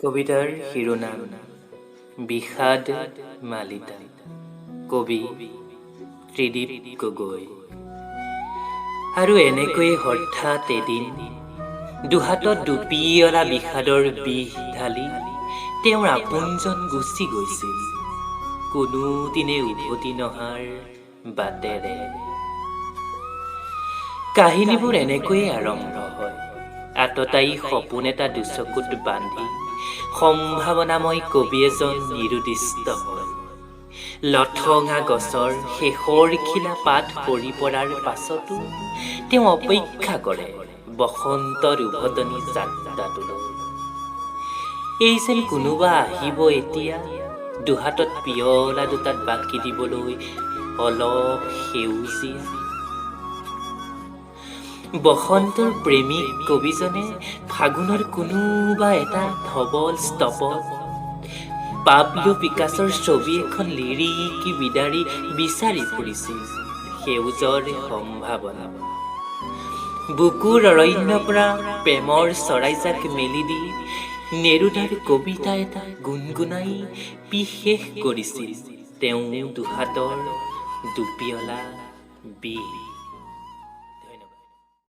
কবিতাৰ শিৰোনাম বিষাদ মালিতা। কবি ত্ৰিদীপ গগৈ। আৰু এনেকৈয়ে হঠাৎ এদিন দুহাতত দুপিয়লা বিষাদৰ বিষ ঢালি তেওঁৰ আপোনজন গুচি গৈছিল কোনোদিনে উভতি নহাৰ বাটেৰে। কাহিনীবোৰ এনেকৈয়ে আৰম্ভ হয়। আততায়ী সপোন এটা দুচকুত বান্ধি সম্ভাৱনাময় কবি এজন নিৰুদ্দিষ্ট হয়। লঠঙা গছৰ শেষৰ খিলা পাত সৰি পৰাৰ পাছতো তেওঁ অপেক্ষা কৰে বসন্তৰ উভতনি যাত্ৰাটোলৈ। এই যেন কোনোবা আহিব এতিয়া দুহাতত পিয়লা দুটাত বাকি দিবলৈ অলপ সেউজীয়া। বসন্তৰ প্ৰেমিক কবিজনে ফাগুনৰ কোনোবা এটা ধবল স্তপত পাবলো পিকাছৰ ছবি এখন লিৰিকি বিদাৰি বিচাৰি ফুৰিছিল সেউজৰ সম্ভাৱনা। বুকুৰ অৰণ্যৰ পৰা প্ৰেমৰ চৰাইজাক মেলি দি নেৰুডাৰ কবিতা এটা গুণগুণাই পি শেষ কৰিছিল তেওঁ দুহাতৰ দুপিয়লা বিষ।